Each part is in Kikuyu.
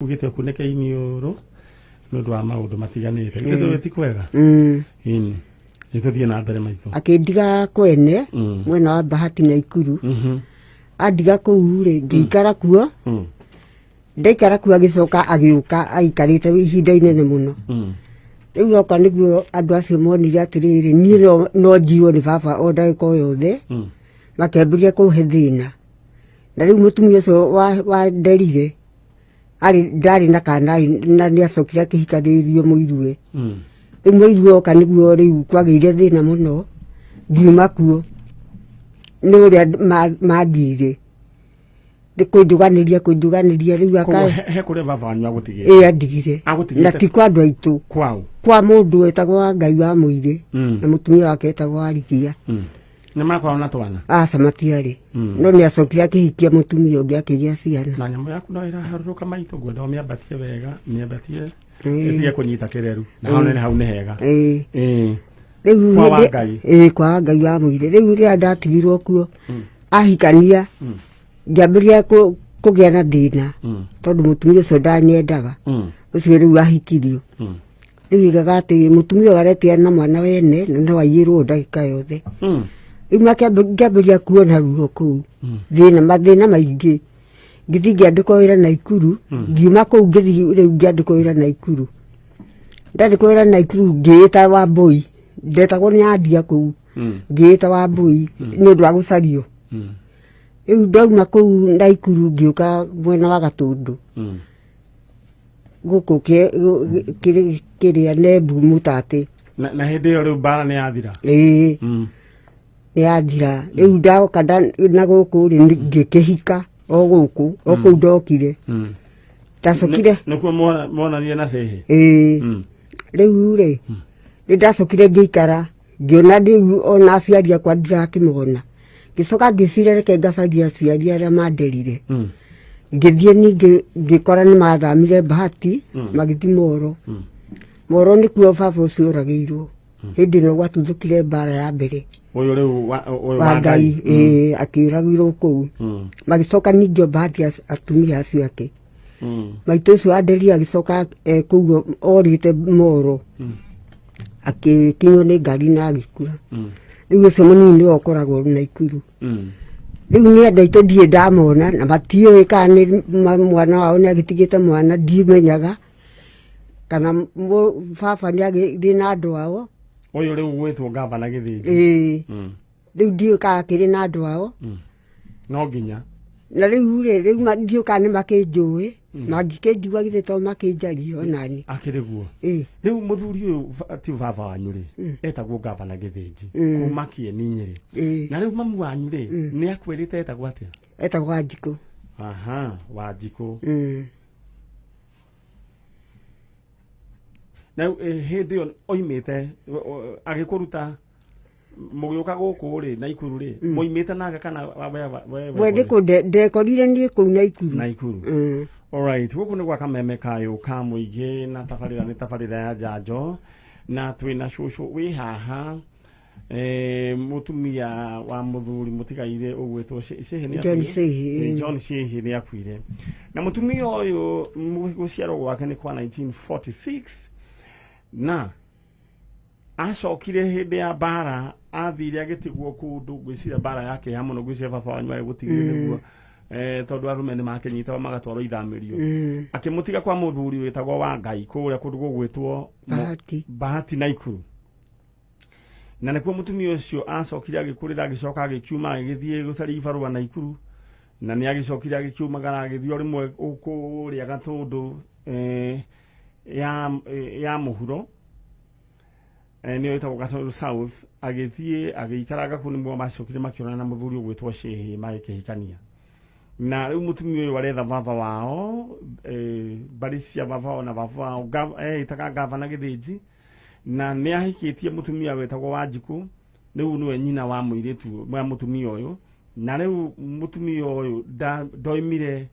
Ugĩte ũkunĩke iniũrũ nĩ ũndũ wa maũndũ matiganĩte. Githĩ ndũĩ ti kwega? Ĩni. Nĩ tũthiĩ na mbere maitũ. Akĩndiga kwene mwena wa Bahati na Ikuru. Andiga kũu rĩ, ngĩikara kuo. Ndaikara kuo agĩcoka agĩũka aikarĩte ihinda inene mũno. Rĩu oka nĩguo andũ acio monire atĩrĩrĩ, niĩ no njiywo nĩ baba o ndagĩka o yothe. Makĩambĩrĩria kũhe thĩna. Na rĩu mũtumia ũcio wanderire arĩ ndarĩ na kana na nĩ acokire akĩhikanĩrio mũiruwe. Rĩu mũiruwe oka nĩguo rĩu kwagĩire thĩna mũno, ngiuma kuo nĩ ũrĩa mangiire nĩ kũnjũganĩria kũnjũganĩria rĩu aka. Koguo he kũrĩa baba wanyu agũtigĩte? Ĩĩ, andigire. Agũtigĩte? Na ti kwa andũ aitũ. Kwao? Kwa mũndũ wetagwo wa Ngai wa Mũirĩ na mũtumia wake etagwo Warigia. Nĩ makoragwo na twana? Aca, matiarĩ. No nĩ acokire akĩhikia mũtumia ũngĩ akĩgĩa ciana. Na nyamũ yaku no ĩraharũrũka maitũ, ngwenda ũmĩambatie wega, mĩambatie ĩtige kũnyita kĩreru. Na hau nĩ hau nĩ hega. Ĩĩ. Ĩĩ. Rĩu Kwa wa hĩndĩ- Ngai. Ĩĩ, kwa wa Ngai wa Mũirĩ. Rĩu rĩrĩa ndatigirwo kuo ahikania, ngĩambĩrĩria kũgĩa na thĩna tondũ mũtumia ũcio ndanyendaga. Ũcio rĩu ahikirio. Rĩu igaga atĩ mũtumia ũyũ aretia na mwana wene na no aiyĩrwo ndagĩka yothe. Rĩu ngĩambĩrĩria kuona ruo kũu, thĩna, mathĩna maingĩ. Ngĩthiĩ ngĩandĩkwo wĩra Naikuru, ngiuma kũu ngĩthiĩ rĩu ngĩandĩkwo wĩra Naikuru. Ndandĩkwo wĩra Naikuru ngĩĩta Wambũi, ndetagwo nĩ andia kũu, ngĩĩta Wambũi nĩ ũndũ wa gũcario. Rĩu ndauma kũu Naikuru ngĩũka mwena wa Gatũndũ. Gũkũ kĩrĩa Nembu Mũtatĩ. Na hĩndĩ ĩyo rĩu mbara nĩ yathira? Ĩĩ. Nĩ yathira. Rĩu ndoka na gũkũ rĩ, ngĩkĩhika o gũkũ, o kũu ndokire. Ndacokire. Nĩkuo monanire na Cĩhĩ? Ĩĩ. Rĩu rĩ, nĩ ndacokire ngĩikara, ngĩona rĩu ona aciari akwa ndirakĩmona. Ngĩcoka ngĩciria reke ngacarie aciari arĩa manderire. Ngĩthiĩ ningĩ ngĩkora nĩ mathamire Bahati, magĩthiĩ Moro. Moro nĩkuo baba ũcio oragĩirwo. Hĩndĩ ĩno gwatuthũkire mbara ya mbere. Ũyũ rĩu ũyũ wa Ngai, ĩĩ, akĩũragĩrwo kũu. Magĩcoka ningĩ o Bahati atumia acio ake. Maitũ ũcio anderia agĩcoka kũu orĩte Moro. Akĩkinywo nĩ ngari na agĩkua. Rĩu ũcio mũnini nĩwe ũkoragwo Naikuru. Rĩu nĩ andũ aitũ ndirĩ ndamona na matiũĩ kana nĩ mwana wao nĩ agĩtigĩte mwana, ndimenyaga kana baba nĩ agĩthiĩ na andũ ao. Ũyũ rĩu gwĩtwo gavana Gĩthĩnji. Ĩĩ. Rĩu ndiũĩ kana akĩrĩ na andũ ao. No nginya. Na rĩu rĩ, rĩu ndiũĩ kana nĩ makĩnjũĩ, mangĩkĩnjigua githĩ to makĩnjarie onani. Akĩrĩ guo. Ĩĩ. Rĩu mũthuri ũyũ ti baba wanyu rĩ, etagwo gavana Gĩthĩnji kuma Kĩeni Nyĩrĩ. Ĩĩ. Na rĩu mamu wanyu rĩ, nĩ akwĩrĩte etagwo atĩa? Etagwo Wanjikũ. Aha, Wanjikũ. Na rĩu, hĩndĩ ĩyo oimĩte, agĩkũruta mũgĩũka gũkũ rĩ Naikuru rĩ, mũimĩte nake kana we We ndĩkũ ndekorire niĩ kũu Naikuru. Naikuru. Alright, gũkũ nĩ gwa kameme kayũ ka mũingĩ na tabarĩra nĩ tabarĩra ya njanjo na twĩna cũcũ wĩ haha, mũtumia wa mũthuri mũtigaire ũgwĩtwo Shehe nĩ John akuire? Shehe, John Shehe nĩ akuire. Na mũtumia ũyũ gũciarwo gwake nĩ kwa 1946 na acokire hĩndĩ ya mbara, athire agĩtigwo kũndũ, ngwĩciria mbara ya kĩeha mũno, ngwĩciria baba wanyu agĩgũtigire nĩguo, tondũ arũme nĩ makĩnyitagwo magatwarwo ithamĩrio. Akĩmũtiga kwa mũthuri wĩtagwo wa Ngai kũrĩa kũndũ gũgwĩtwo Bahati. Bahati Naikuru. Na nĩkuo mũtumia ũcio acokire agĩkũrĩra, agĩcoka agĩkiuma agĩthiĩ gũcaria ibarũa Naikuru, na nĩ agĩcokire agĩkiumagara agĩthiĩ o rĩmwe kũrĩa Gatũndũ, ya mũhuro, nĩyo ĩtagwo Gatũndũ South, agĩthiĩ agĩikaranga kũu, nĩguo macokire makĩonana na mũthuri ũgwĩtwo Shehe magĩkĩhikania. Na rĩu mũtumia ũyũ aretha baba wao, mbarĩ cia baba wao na baba wao, etaga gavana Gĩthĩnji, na nĩ ahikĩtie mũtumia wetagwo Wanjikũ, rĩu nĩwe nyina wa mũirĩtu wa mũtumia ũyũ. Na rĩu mũtumia ũyũ ndoimire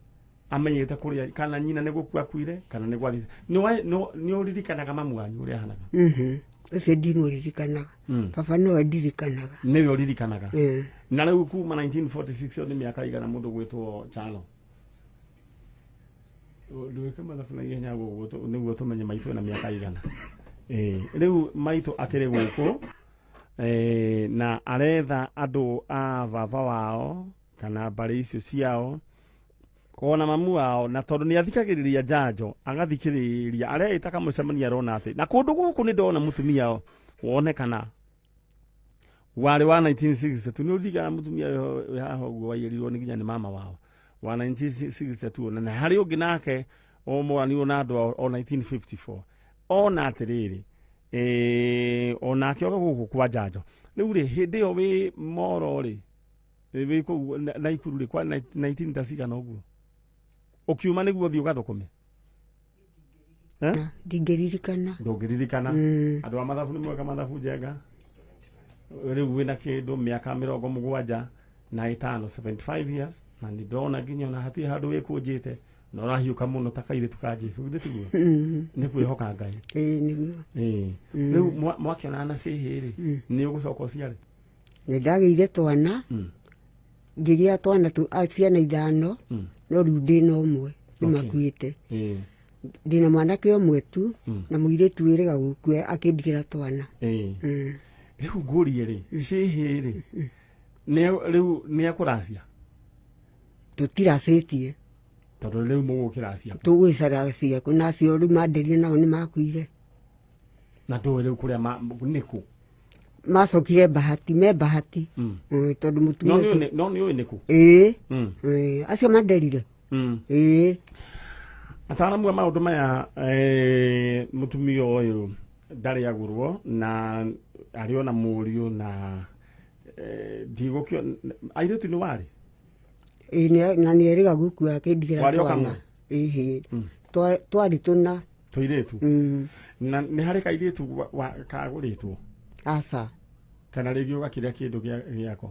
amenyete kũrĩa kana nyina nĩ gũkua akuire kana nĩ gwathiĩ. Nĩ ũririkanaga mamu wanyu ũrĩa ahanaga? Ũcio ndimũririkanaga. Baba nowe ndirikanaga. Nĩwe ũririkanaga. Na rĩu kuma 1946 ĩyo nĩ mĩaka igana mũndũ gwĩtwo Chalo? Ndwĩke mathabu na ihenya gũguo nĩguo tũmenye maitũ ena mĩaka igana. Rĩu maitũ akĩrĩ gũkũ na aretha andũ a baba wao kana mbarĩ icio ciao ona mamu wao, na tondũ nĩ athikagĩrĩria njanjo agathikĩrĩria areĩta kamũcemania arona atĩ na kũndũ gũkũ nĩ ndona mũtumia wonekana warĩ wa 1962. Nĩ ũririkanaga mũtumia wĩ haha ũguo waiyĩrirwo nĩ nginya nĩ mama wao wa 1962, na harĩ ũngĩ nake ũmũranirwo na andũ ao o 1954. Ona atĩrĩrĩ, onake oka gũkũ kwa njanjo. Rĩu rĩ, hĩndĩ ĩyo wĩ moro rĩ, wĩ kũu Naikuru rĩ, kwa 19 ta cigana ũguo ũkiuma nĩguo ũthiĩ ũgathũkũme? Ndingĩririkana. Ndũngĩririkana. Andũ a mathabu nĩ mweka mathabu njega. Rĩu wĩna kĩndũ mĩaka 75, 75 years, na nĩ ndona nginya ona hatirĩ handũ wĩkũnjĩte na ũrahiũka mũno ta kairĩtu ka Jesũ, githĩ tiguo? Nĩ kwĩhoka Ngai. Ĩĩ nĩguo. Rĩu mwakĩonana na cĩhĩ rĩ, nĩ ũgũcoka ũciare? Nĩ ndagĩire twana, ngĩgĩa twana ciana 5, no rĩu ndĩna ũmwe nĩ makuĩte. Ndĩna mwanake ũmwe tu na mũirĩtu wĩrĩga gũkua akĩndigĩra twana. Rĩu ngũrie rĩ, cĩhĩ rĩ, rĩu nĩ ekũracia? Tũtiracĩtie. Tondũ rĩu mũgũkĩracia. Tũgwĩcaracia kũ, na acio rĩu manderie nao nĩ makuire. Na ndũĩ rĩu kũrĩa nĩkũ? Macokire Bahati, me Bahati. Tondũ mũtumia ũcio No nĩ ũĩ nĩkũ? Ĩĩ. Acio manderire. Ĩĩ. Ataaramu a maũndũ maya, mũtumia ũyũ ndarĩ agũrwo na arĩ ona mũriũ na ndigũkĩo airĩtu nĩ warĩ? Ĩĩ, na nĩ erĩga gũkua akĩndigĩra Warĩ o twana. kamwe? Ĩhĩ. Twarĩ tũna. Tũirĩtu? Na nĩ harĩ kairĩtu kagũrĩtwo? Aca. Kana rĩngĩ ũgakĩrĩa kĩndũ gĩako?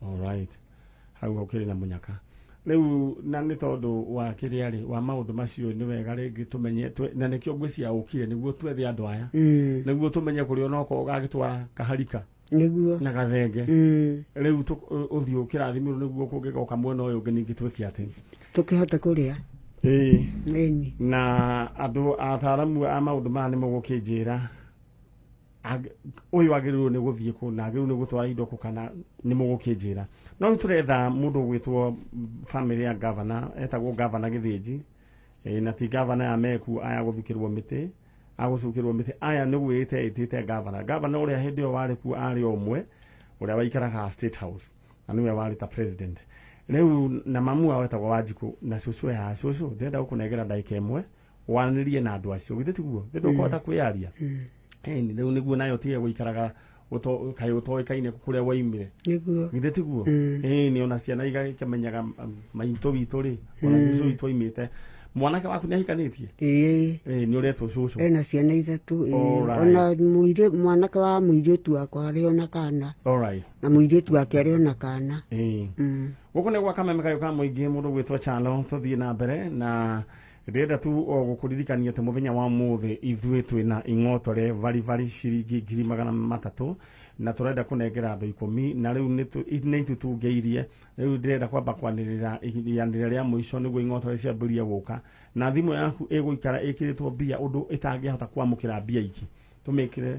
All right. Hau ũkĩrĩ na mũnyaka. Rĩu na nĩ tondũ wa kĩrĩa rĩ, wa maũndũ macio nĩ wega rĩngĩ tũmenye, na nĩkĩo ngwĩciria ũkire nĩguo twethe andũ aya. Nĩguo tũmenye kũrĩa onokorwo ũgagĩtwara kaharika. Nĩguo. Na gathenge. Rĩu ũthiĩ ũkĩrathimĩrwo nĩguo kũngĩgoka mwena ũyũ ũngĩ ningĩ twĩke atĩ. Tũkĩhote kũrĩa. Ĩĩ. Ĩni. Na andũ ataaramu a maũndũ maya nĩ mũgũkĩnjĩra ũyũ agĩrĩirwo nĩ gũthiĩ kũ na agĩrĩirwo nĩ gũtwara indo kũ kana nĩ mũgũkĩnjĩra. No rĩu tũretha mũndũ ũgwĩtwo family ya governor, etagwo governor Gĩthĩnji. Na ti governor ya Meku aya gũthukĩrwo mĩtĩ, agũcukĩrwo mĩtĩ, aya nĩ gwĩte ĩtĩte governor. Governor ũrĩa hĩndĩ ĩyo warĩ kuo arĩ o ũmwe ũrĩa waikaraga State House na nĩwe warĩ ta president. Rĩu na mamu wao etagwo Wanjikũ na cũcũ ya cũcũ, ndĩrenda gũkũnengera ndagĩka ĩmwe wanĩrĩrie na andũ acio, githĩ tiguo? Nĩ ndũkũhota kwĩyaria. Rĩu nĩguo nayo ũtige gũikaraga kaĩ ũtoĩkaine kũrĩa waimire. Nĩguo. Githĩ tiguo? Nĩ ona ciana igakĩmenyaga maitũ witũ rĩ, ona cũcũ witũ aimĩte. Mwanake waku nĩ ahikanĩtie? Ĩĩ. Nĩ ũretwo cũcũ. Ena ciana 3, ĩĩ. All right. Ona mwanake wa mũirĩtu wakwa arĩ ona kana. All right. Na mũirĩtu wake arĩ ona kana. Ĩĩ. Gũkũ nĩ gwa Kameme kayũ ka mũingĩ, mũndũ ũgwĩtwo Chalo, tũthiĩ na mbere na ndĩrenda tu o gũkũririkania atĩ mũthenya wa ũmũthĩ ithuĩ twĩna ing'otore baribari ciringi 300,000 na tũrenda kũnengera andũ 10, na rĩu nĩ itutungĩirie. Rĩu ndĩrenda kwamba kwanĩrĩra ianĩrĩra rĩa mũico nĩguo ing'otore ciambĩrĩrie gũka, na thimũ yaku ĩgũikara ĩkĩrĩtwo mbia ũndũ ĩtangĩhota kwamũkĩra mbia ingĩ, tũmĩkĩre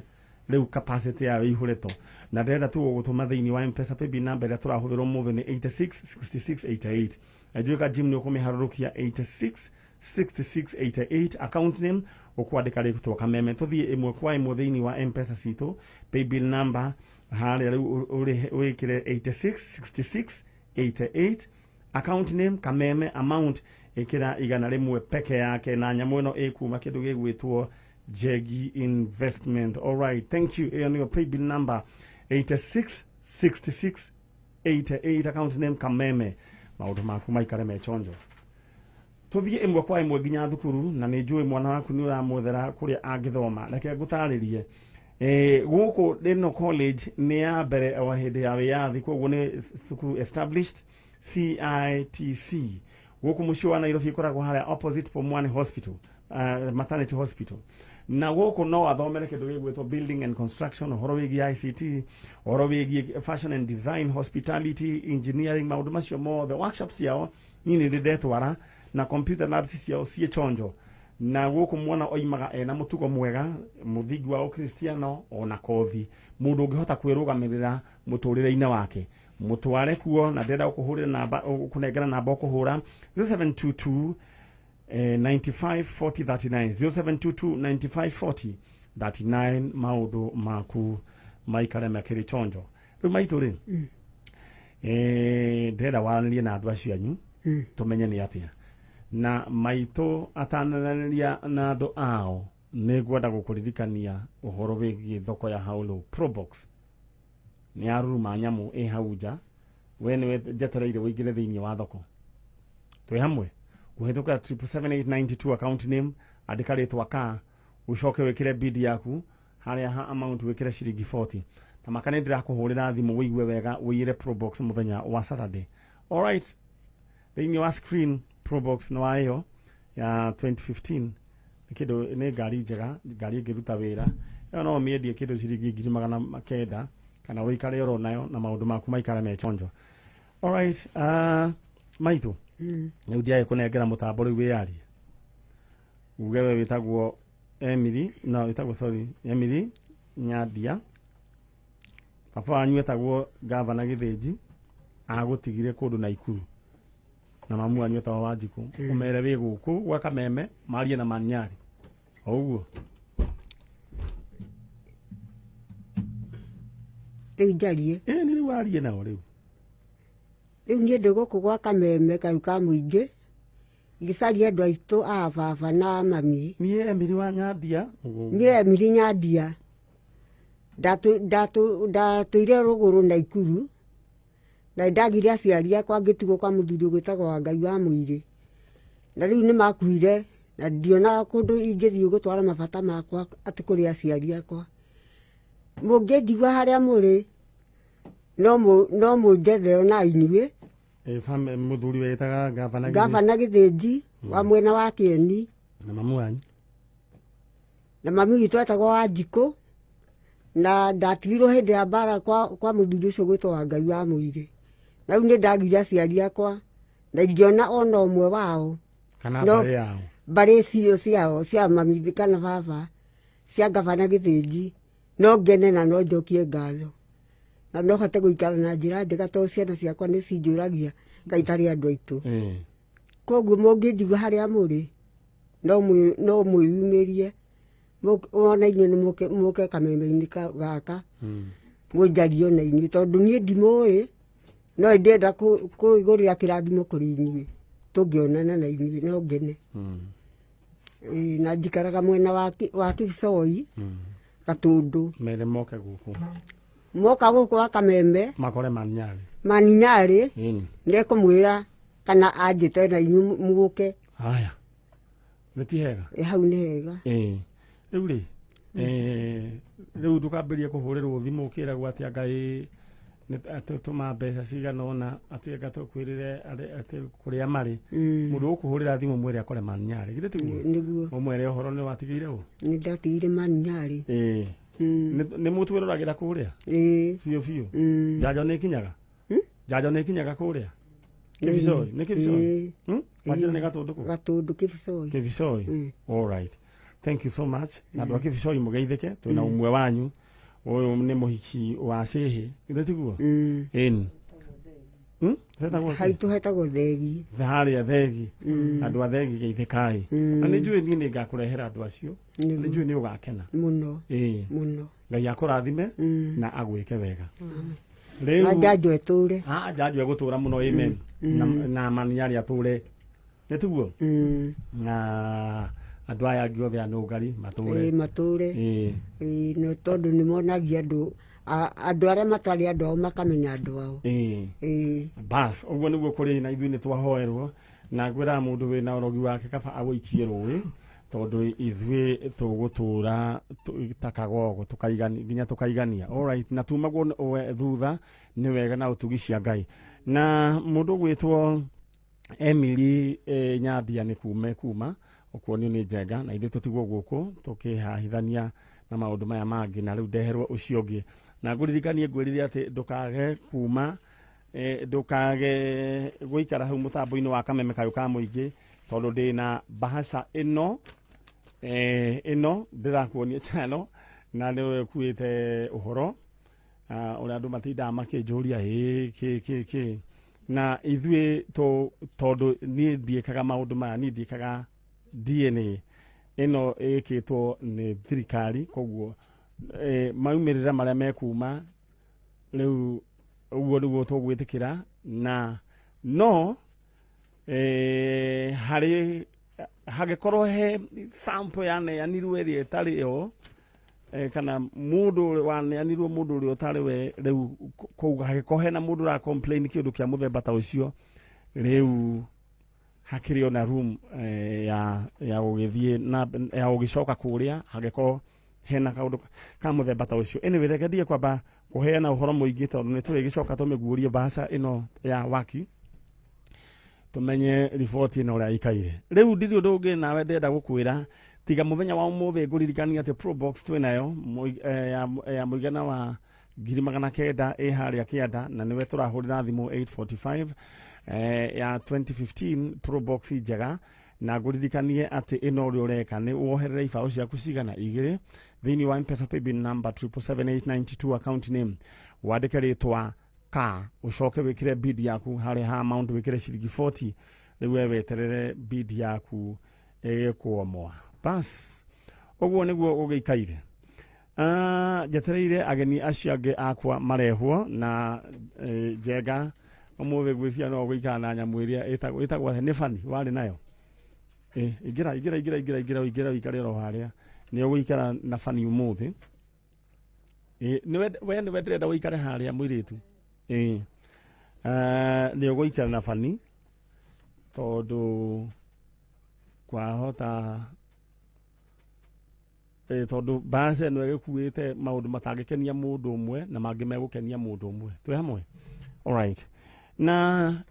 rĩu capacity yayo ĩihũrĩtwo. Na ndĩrenda tu gũgũtũma thĩinĩ wa M-Pesa paybill number ĩrĩa tũrahũthĩra ũmũthĩ nĩ 86 66 88. Na njũĩ ka Jim nĩ ũkũmĩharũrũkia 86 66 88, account name ũkwandĩka rĩtwa Kameme. Tũthiĩ ĩmwe kwa ĩmwe thĩinĩ wa M-Pesa citũ, paybill number harĩa rĩu wĩkĩre 86 66 88, account name Kameme, amount ĩkĩra 100 peke yake, na nyamũ ĩno ĩkuma kĩndũ gĩgwĩtwo Jegi Investment. All right, thank you. Ĩyo nĩyo paybill number 86 66 88, account name Kameme. Maũndũ maku maikare me chonjo. Tũthiĩ ĩmwe kwa ĩmwe nginya thukuru, na nĩ njũĩ mwana waku nĩ ũramwethera kũrĩa angĩthoma. Reke ngũtarĩrie. Gũkũ ĩno college nĩ ya mbere o hĩndĩ ya wĩyathi, koguo nĩ thukuru established CITC. Gũkũ mũciĩ wa Nairobi ĩkoragwo harĩa opposite Pumwani Hospital, Maternity Hospital. Na gũkũ no athomere kĩndũ gĩgwĩtwo building and construction, ũhoro wĩgiĩ ICT, ũhoro wĩgiĩ fashion and design, hospitality, engineering, maũndũ macio mothe. Workshops ciao niĩ nĩ ndĩ ndetwara Na computer labs ciao ciĩ chonjo. Na gũkũ mwana oimaga ena mũtugo mwega, mũthingi wa ũkristiano ona kothi, mũndũ ũngĩhota kwĩrũgamĩrĩra mũtũrĩre-inĩ wake. Mũtware kuo na ndĩrenda gũkũhũrĩra namba, gũkũnengera namba ũkũhũra 0722 95 40 39, 0722 95 40 39. Maũndũ maku maikare makĩrĩ chonjo. Rĩu maitũ rĩ, ndĩrenda waranĩrie na andũ acio anyu, tũmenye nĩ atĩa. Na maitũ atananĩria na andũ ao, nĩ ngwenda gũkũririkania ũhoro wĩgiĩ thoko ya Haulo Probox. Nĩ yaruruma nyamũ ĩ hau nja, we nĩwe njetereire ũingĩre thĩinĩ wa thoko. Twĩ hamwe kũhĩtũkĩra 777892 account name, andĩka rĩtwa ka, ũcoke wĩkĩre bid yaku harĩa ha amount wĩkĩre ciringi 40. Ta maka nĩ ndĩrakũhũrĩra thimũ wĩigue wega ũiyĩre Probox mũthenya wa Saturday. Alright, thĩinĩ wa screen Probox nĩ wa ĩyo ya 2015, nĩ kĩndũ, nĩ ngari njega, ngari ĩngĩruta wĩra. Ĩyo no ũmĩendie kĩndũ ciringi 900,000 kana ũikare oro nayo na maũndũ maku maikare me chonjo. Alright, maitũ, rĩu ndiage kũnengera mũtambo, rĩu wĩyarie uge we wĩtagwo Emily, no wĩtagwo, sorry, Emily Nyandia, baba wanyu etagwo Gavana Gĩthĩnji, agũtigire kũndũ Naikuru, na mamu wanyu etagwo Wanjikũ. Ũmere wĩ gũkũ gwa Kameme, marie na Manyari o ũguo. Rĩu njarie? Ĩ, nĩ rĩu warie nao rĩu. Rĩu niĩ ndĩ gũkũ gwa Kameme kau ka mũingĩ, ngĩcaria andũ aitũ a baba na mami. Niĩ Emily wa Nyandia. Niĩ Emily Nyandia, ndatũire rũgũrũ Naikuru, na ndagire aciari akwa ngĩtigwo kwa mũthuri ũgwĩtagwo wa Ngai wa Mũirĩ, na rĩu nĩ makuire na ndionaga kũndũ ingĩthiĩ gũtwara mabata makwa atĩ kũrĩ aciari akwa. Mũngĩnjigua harĩa mũrĩ, no mũnjethe ona inyuĩ. Mũthuri wetaga Gavana? Gavana Gĩthĩnji wa mwena wa Kĩeni. Na mamu wanyu? Na mami witũ etagwo Wanjikũ, na ndatigirwo hĩndĩ ya mbara kwa mũthuri ũcio gwĩtwo wa Ngai wa Mũirĩ, na rĩu nĩ ndagire aciari akwa na ingĩona ona ũmwe wao kana mbarĩ yao. Mbarĩ icio ciao cia mami kana baba cia Gavana Gĩthĩnji, no ngene na no njokie ngatho na no hote gũikara na njĩra njega, tondũ ciana ciakwa nĩ cinjũragia kaĩ itarĩ andũ aitũ. Koguo mũngĩnjigua harĩa mũrĩ, no mwĩyumĩrie ona inyuĩ, nĩ mũke Kameme-inĩ gaka mũnjarie ona inyuĩ, tondũ niĩ ndimũĩ, no ndĩrenda kwĩgũrĩra kĩrathimo kũrĩ inyuĩ. Tũngĩonana na inyuĩ no ngene. Na njikaraga mwena wa Kibicoi, Gatũndũ. Mere moke gũkũ. Moka gũkũ wa Kameme makore Maninyarĩ. Maninyarĩ nĩekũmwĩra kana anjĩte na inyuĩ mũgũke. Haya, nĩ ti hega? Ĩ, hau nĩ hega. Ĩ, rĩu rĩ, rĩu ndũkambĩrĩrie kũhũrĩrwo thimũ ũkĩragwo atĩ anga ĩ tũma mbeca cigana ũna, atĩ anga tũkwĩrĩre atĩ kũrĩa marĩ. Mũndũ ũkũhũrĩra thimũ mwĩre akore Maninyarĩ, githĩ tiguo? Nĩguo. Ũmwĩre ũhoro nĩ watigĩire ũ? Nĩ ndatigire Maninyarĩ. Ĩ, nĩ mũtwĩroragĩra kũrĩa? Ĩ. Biũ biũ. Njanjo nĩ ĩkinyaga? Njanjo nĩ ĩkinyaga kũrĩa Kibicoi? Nĩ Kibicoi? Wanjĩra nĩ Gatũndũ kũ? Gatũndũ, Kibicoi. Kibicoi. All right, thank you so much. Na andũ a Kibicoi mũgeithĩke, twĩna ũmwe wanyu, ũyũ nĩ mũhiki wa Cĩhĩ, githĩ tiguo? Ĩni. Hetagwo kĩ? Haitũ hetagwo Thegi. Harĩa Thegi. Andũ a Thegi geithĩkai, na nĩ njũĩ niĩ nĩ ngakũrehera andũ acio, nĩ njũĩ nĩ ũgakena. Mũno. Ĩĩ. Mũno. Ngai akũrathime na agwĩke wega. Na Rĩu njanjo ĩtũre. Ah, njanjo ĩgũtũra mũno, amen. Na Maninyarĩ atũre, nĩ tiguo? Na andũ aya angĩ othe anũngari matũre. Ĩ, matũre. Ĩĩ. Ĩ, no tondũ nĩ monagia andũ andũ arĩa matarĩ andũ ao makamenya andũ ao. Ĩĩ. Ĩ. Bas, ũguo nĩguo kũrĩ, na ithuĩ nĩ twahoerwo, na ngwĩraga mũndũ wĩna ũrogi wake kaba agũikie rũĩ, tondũ ithuĩ tũgũtũra ta kagogo tũkaigania nginya tũkaigania. Alright, na tumagwo thutha nĩ wega na ũtugi cia Ngai. Na mũndũ ũgwĩtwo Emily Nyandia nĩ kume kuma ũkuonio nĩ njenga, na ithuĩ tũtigwo gũkũ tũkĩhahithania na maũndũ maya mangĩ, na rĩu ndeherwo ũcio ũngĩ, na ngũririkanie ngwĩrire atĩ ndũkage kuma, ndũkage gũikara hau mũtambo-inĩ wa Kameme kayũ ka mũingĩ. Tondũ ndĩna bahaca ĩno ĩno ndĩrakuonia channel na nĩwe ũkuĩte ũhoro ũrĩa andũ matindaga makĩnjũria ĩ kĩ kĩ kĩ na ithuĩ tondũ niĩ ndiĩkaga maũndũ maya, niĩ ndiĩkaga DNA ĩno ĩkĩtwo nĩ thirikari, koguo maumĩrĩra marĩa mekuma rĩu ũguo nĩguo tũgwĩtĩkĩra na no harĩ hangĩkorwo he sample yaneanirwo ĩrĩa ĩtarĩ yo kana mũndũ waneanirwo mũndũ ũrĩa ũtarĩ we rĩu kũu hangĩkorwo hena mũndũ ũra complain kĩũndũ kĩa mũthemba ta ũcio rĩu hakĩrĩ ona room ya gũgĩthiĩ na ya gũgĩcoka kũrĩa hangĩkorwo hena kaũndũ ka mũthemba ta ũcio. Anyway, reke ndige kwamba kũheana ũhoro mũingĩ tondũ nĩ tũrĩgĩcoka tũmĩguũrie mbaca ĩno ya waki tumenye riboti ĩno ũrĩa ĩikaire. Rĩu ndirĩ ũndũ ũngĩ nawe ndĩrenda gũkwĩra tiga mũthenya wa ũmũthĩ ngũririkania atĩ Probox twĩnayo ya mũigana wa 900,000 ĩ harĩa kĩanda na nĩwe tũrahũrĩra thimũ 845 ya 2015 Probox njega na ngũririkanie atĩ ĩno ũrĩa ũreka nĩ woherere ibaũ ciaku cigana igĩrĩ thĩinĩ wa M-Pesa paybill number 777892 account name wandĩke rĩtwa ka ucoke wikire bid yaku harĩa ha amount wikire ciringi 40 rĩu we weterere bid yaku ĩgĩkwomoa bas ũguo nĩguo ũgĩikaire. Njetereire ageni acio angĩ akwa marehwo na Njenga ũmũthĩ ngwĩciria no ũgũikara na nyamũ ĩrĩa ĩtagwo atĩa? Nĩ bani warĩ nayo ingĩra ingĩra ingĩra ingĩra ingĩra ingĩra ũikare oro harĩa nĩ ũgũikara na bani ũmũthĩ. We nĩwe ndĩrenda ũikare harĩa mũirĩtu. Nĩ ũgũikara na bani tondũ kwahota tondũ mbaca ĩno ĩgĩkuĩte maũndũ matangĩkenia mũndũ ũmwe na mangĩ megũkenia mũndũ ũmwe. Twĩ hamwe? Alright. Na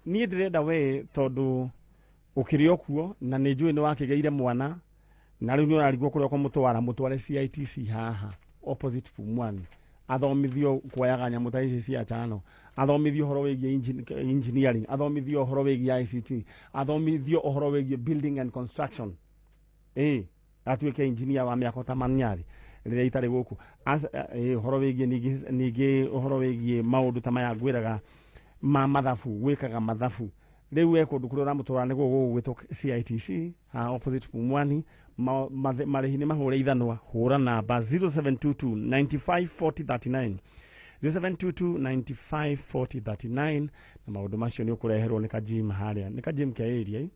niĩ ndĩrenda we tondũ ũkĩrĩ o kuo na nĩ njũĩ nĩ wakĩgĩire mwana na rĩu nĩ ũrarigwo kũrĩa ũkũmũtwara, mũtware CITC haha opposite Pumwani athomithio kuoyaga nyamũ ta ici cia chano, athomithio ũhoro wĩgiĩ engineering, athomithio ũhoro wĩgiĩ ICT, athomithio ũhoro wĩgiĩ building and construction, atuĩke engineer wa mĩako ta Manyari rĩrĩa itarĩ gũkũ, ũhoro wĩgiĩ ningĩ ũhoro wĩgiĩ maũndũ ta maya ngwĩraga ma mathabu, gwĩkaga mathabu. Rĩu we kũndũ kũrĩa ũramũtwara nĩguo gũgwĩtwo CITC opposite Pumwani. Marĩhi nĩ mahũre ithanwa, hũra namba 0722 95 40 39 0722 95 40 39 na maũndũ macio nĩ ũkũreherwo nĩ kajim harĩa nĩ kajim ke area.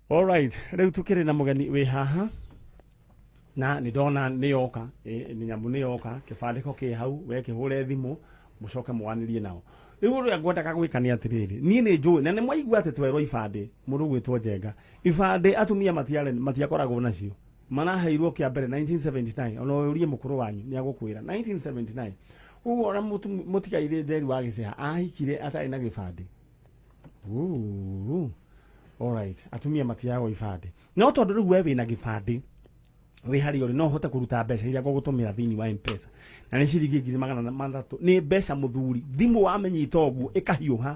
Alright, rĩu tũkĩrĩ na mũgeni wĩ haha na nĩ ndona nĩ yoka nĩ nyamũ nĩ yoka kĩbandĩko kĩ hau we kĩhũre thimũ mũcoke mwanĩrie nao. Rĩu ũrĩa ngwendaga gwĩka nĩ atĩrĩrĩ, niĩ nĩ njũĩ na nĩ mwaigua atĩ twerwo ibandĩ mũndũ gwĩtwo Njenga ibandĩ atumia matiakoragwo nacio maraheirwo kĩa mbere 1979 ona ũrie mũkũrũ wanyu nĩ agũkwĩra 1979 ũguo ona mũtigairĩ Njeri wa Gĩceha ahikire atarĩ na gĩbandĩ. Alright, atumia matiagwo ibandĩ no tondũ rĩu we wĩna gĩbandĩ wĩ harĩa ũrĩ no ũhote kũruta mbeca iria ngũgũtũmĩra thĩinĩ wa M-Pesa na nĩ ciringi 300,000 nĩ mbeca mũthuri thimũ wamenyita ũguo ĩkahiũha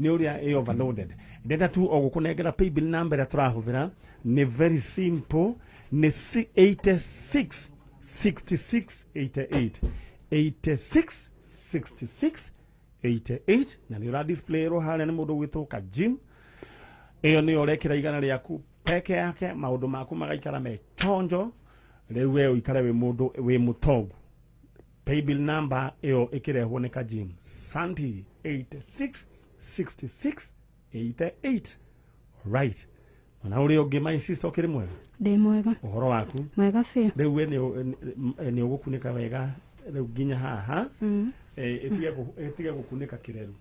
nĩ ũrĩa ĩ overloaded. Ndenda tu o gũkũnengera paybill number ĩrĩa tũrahũthĩra nĩ very simple nĩ 86 66 88 86 66 88 na nĩ ũra display ĩrwo harĩa nĩ mũndũ ũgwĩtwo Kajim. Ĩyo nĩyo ũrekĩra igana rĩaku peke yake maũndũ maku magaikara me chonjo rĩu we ũikare wĩ mũndũ wĩ mũtongu. Paybill number ĩyo ĩkĩrehwo nĩ Kajim Santi 86 66 88. Right, ona ũrĩa ũngĩ my sister ũkĩrĩ mwega? Ndĩ mwega. Ũhoro waku? Mwega biũ. Rĩu we nĩ ũgũkunĩka wega rĩu nginya haha ĩtige gũkunĩka kĩreru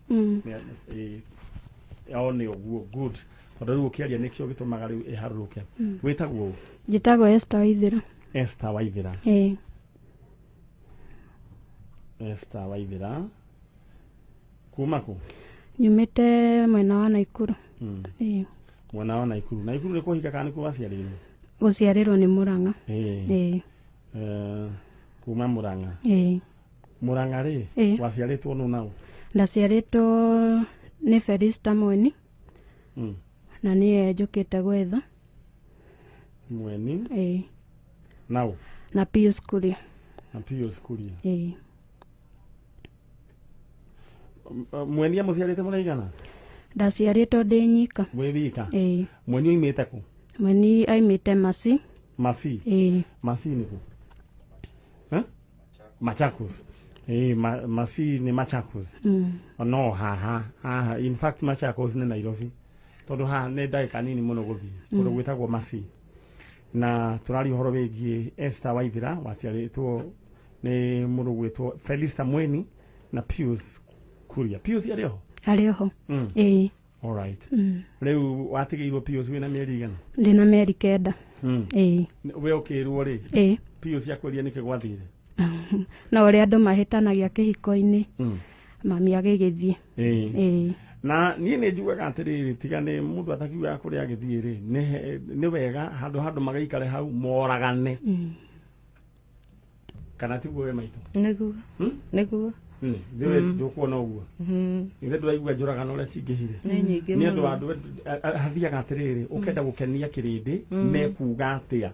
o nĩ ũguo good tondũ rĩu ũkĩaria nĩkĩo gĩtũmaga rĩu ĩharũrũke. Wĩtagwo? Njĩtagwo Esther Waithera. Esther Waithera. Esther Waithera kuma kũ? Nyumĩte mwena wa Naikuru. Mwena wa Naikuru. Naikuru nĩ kũhika kana nĩ kũ waciarĩirwo? Gũciarĩrwo nĩ Murang'a. Kuma Murang'a. Murang'a rĩ waciarĩtwo nũ nau? Ndaciarĩtwo nĩ Felista Mweni. Na niĩ njũkĩte gwetha Mweni. Ĩĩ. Nau. Na Pius Kuria. Na Pius Kuria. Ĩĩ. Mweni amũciarĩte mũraigana? Ndaciarĩtwo ndĩ nyika. Wĩ wika? Ĩĩ. Mweni oimĩte kũ? Mweni aimĩte Masi. Masi? Ĩĩ. Masi nĩ kũ? Eh? Machakos. Ĩĩ, Masi nĩ Machakos. No haha, haha. In fact Machakos nĩ Nairobi. Tondũ haha nĩ ndagĩka nini mũno gũthiĩ. Kũndũ gwĩtagwo Masi. Na tũraria ũhoro wĩgiĩ Esther Waithira waciarĩtwo nĩ mũndũ gwĩtwo Felista Mweni na Pius Kuria. Pius arĩ oho? Arĩ oho. Ĩĩ. All right. Rĩu watigĩirwo Pius wĩna mĩeri igana? Ndĩna mĩeri 9. Ĩĩ. We ũkĩrwo rĩ? Ĩĩ. Pius akwĩrire nĩkĩ gwathire? Na ũrĩa andũ mahĩtanagia kĩhiko-inĩ. Mami agĩgĩthiĩ. Ĩĩ. Ĩĩ. Na niĩ nĩ njugaga atĩrĩrĩ, tiga nĩ mũndũ atakiugaga kũrĩa agĩthiĩ rĩ, nĩ wega handũ magaikare hau moragane. Kana tiguo we maitũ? Nĩguo. Nĩguo. Nĩwe ndũkuona ũguo. Ithe ndũraigua njũragano ũrĩa cingĩhire. Nĩ nyingĩ Nĩ ũndũ mũno. wa andũ hathiaga atĩrĩrĩ, ũkenda gũkenia kĩrĩndĩ, mekuga atĩa.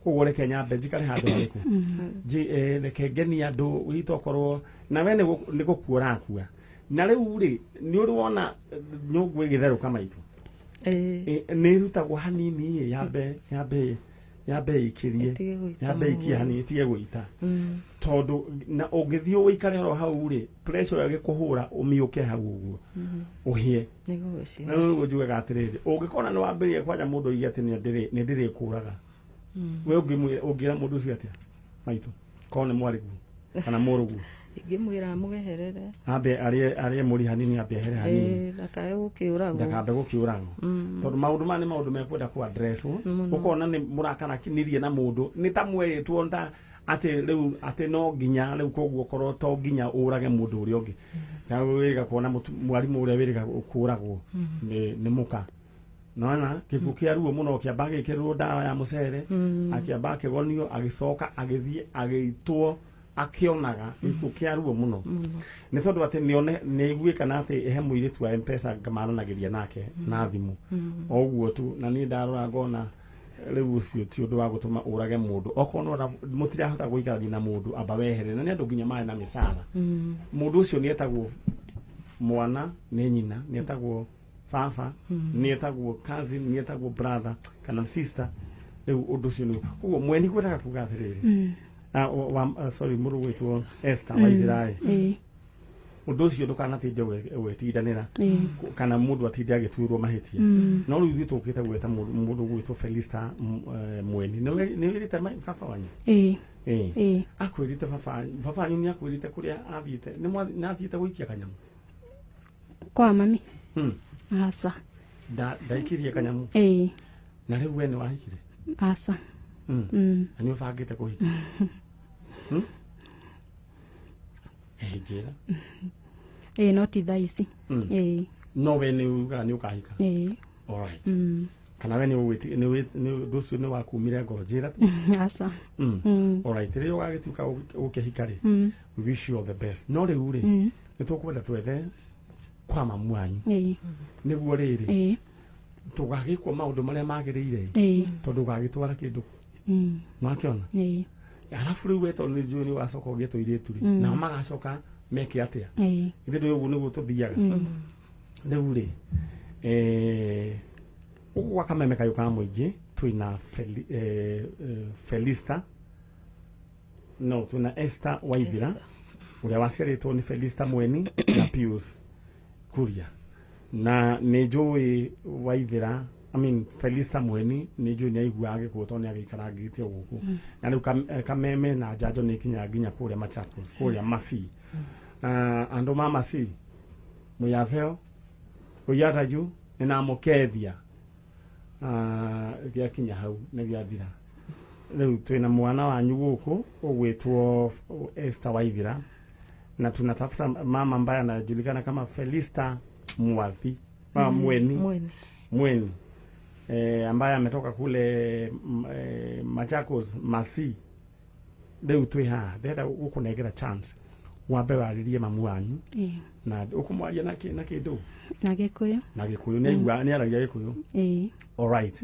Koguo reke nyambe njikare handũ harĩkũ. Reke ngenie andũ gitokorwo na we nĩ gũkua ũrakua. Na rĩu rĩ, nĩ ũrĩ wona nyũngũ ĩgĩtherũka maitũ? Ĩĩ. Nĩ ĩrutagwo hanini yambe ĩikĩrie. Ĩtige gũita Yambe ĩikie mũno. hanini ĩtige gũita. Tondũ na ũngĩthiĩ ũikare oro hau rĩ, pressure ĩgĩkũhũra ũmiũke hau ũguo. Ũhĩe. Nĩ gũgũcina. Na rĩu njugaga atĩrĩrĩ, ũngĩkona nĩ wambĩrĩria kwanja mũndũ oige atĩ nĩ ndĩrĩkũraga. We ũngĩra mũndũ ũcio atĩa? Maitũ. Korwo nĩ mwarĩguo kana mũrũguo. Ingĩmwĩra amweherere. Ambe arĩe mũri hanini, ambe ehere hanini. Ĩĩ, ndakae gũkĩũragwo. Ndakambe gũkĩũragwo. Tondũ maũndũ maya nĩ maũndũ mekwenda kũ address. Ũkona nĩ mũrakanakinirie na mũndũ, nĩ ta mwerĩtwo nda atĩ rĩu atĩ no nginya rĩu koguo korwo to nginya ũrage mũndũ ũrĩa ũngĩ. Ta wĩrĩga kuona mwarimũ ũrĩa wĩrĩga kũragwo nĩ mũka. Nona gĩkuũ kĩa ruo mũno kĩamba gĩkĩrwo ndawa ya mũcere, akĩamba akĩgonio, agĩcoka agĩthiĩ agĩitwo akĩonaga gĩkuũ kĩa ruo mũno. Nĩ tondũ atĩ nĩ aiguĩkana atĩ he mũirĩtu wa M-Pesa ngamaranagĩria nake na thimũ. O ũguo tu, na niĩ ndarora ngona rĩu ũcio ti ũndũ wa gũtũma ũrage mũndũ. Okorwo no mũtirahota gũikarania na mũndũ, amba wehere. Na nĩ andũ nginya marĩ na mĩcara. Mũndũ ũcio nĩ etagwo mwana, nĩ nyina, nĩ etagwo baba, nĩ etagwo cousin, nĩ etagwo brother kana sister. Rĩu ũndũ ũcio nĩ koguo mweni kwendaga kuga atĩrĩrĩ. Sorry, mũrũ gwĩtwo Esther Waithira. Ũndũ ũcio ndũkanatinde ũgĩtindanĩra kana mũndũ atinde agĩtuĩrwo mahĩtia. No rĩu ithuĩ tũkĩte gwetha mũndũ gwĩtwo Felista Mweni. Nĩ wĩrĩte baba wanyu? Ĩĩ. Ĩĩ. Ĩĩ. Akwĩrĩte baba wanyu nĩ akwĩrĩte kũrĩa athiĩte? Nĩ athiĩte gũikia kanyamũ? Kwa mami? Aca. Ndaikirie kanyamũ? Ĩĩ. Na rĩu we nĩ wahikire? Aca. Na nĩ ũbangĩte kũhika? Njĩra. Ĩĩ, no ti thaa ici. Ĩĩ. No we nĩ ugaga nĩ ũkahika? Ĩĩ. All right. Kana we nĩ ũndũ ũcio nĩ wakumire ngoro? Njĩra tu. Aca. All right. Rĩrĩa ũgagĩtuĩka ũkĩhika rĩ, we wish you all the best. No rĩu rĩ, nĩ tũkwenda twethe kwa mamu wanyu. Ĩĩ. Nĩguo rĩrĩ, Ĩĩ. tũgagĩkwo maũndũ marĩa magĩrĩire. Ĩĩ. Tondũ ũgagĩtwara kĩndũ. Nĩwakĩona? Ĩĩ. Arabu rĩu we tondũ nĩ njũĩ nĩ ũgacoka ũgĩe tũirĩtu rĩ, nao magacoka meke atĩa? Ĩĩ. Ithe ndũĩ ũguo nĩguo tũthiaga. Rĩu rĩ, gũkũ gwa Kameme Kayũ ka Mũingĩ twĩna Felista, no twĩna Esther Waithira ũrĩa waciarĩtwo nĩ Felista Mweni na Pius Kuria. Na nĩ njũĩ Waithira, I mean Felista Mweni nĩ njũĩ nĩ aiguaga gĩkuũ tondũ nĩ agĩikarangĩte gũkũ. Na rĩu Kameme na njanjo nĩ ikinyaga nginya kũrĩa Machakos, kũrĩa Masi. Andũ ma Masi mũyaceo ũyataju nĩ namũkethia. Gĩakinya hau nĩ gĩathira. Rĩu twĩna mwana wanyu gũkũ ũgwĩtwo Esther Waithira, na tunatafuta mama ambaye anajulikana kama Felista Mwathi, Mweni. Mweni. Ambaye ametoka kule Machakos Masi. Rĩu twĩ haha ndĩrenda gũkũnengera chance Wambe warĩrie mamu wanyu. Ĩĩ. Na ũkũmwaria na kĩ na kĩndũ? Na Gĩkũyũ. Na Gĩkũyũ nĩ aigua nĩ aragia Gĩkũyũ. Ĩĩ. All right.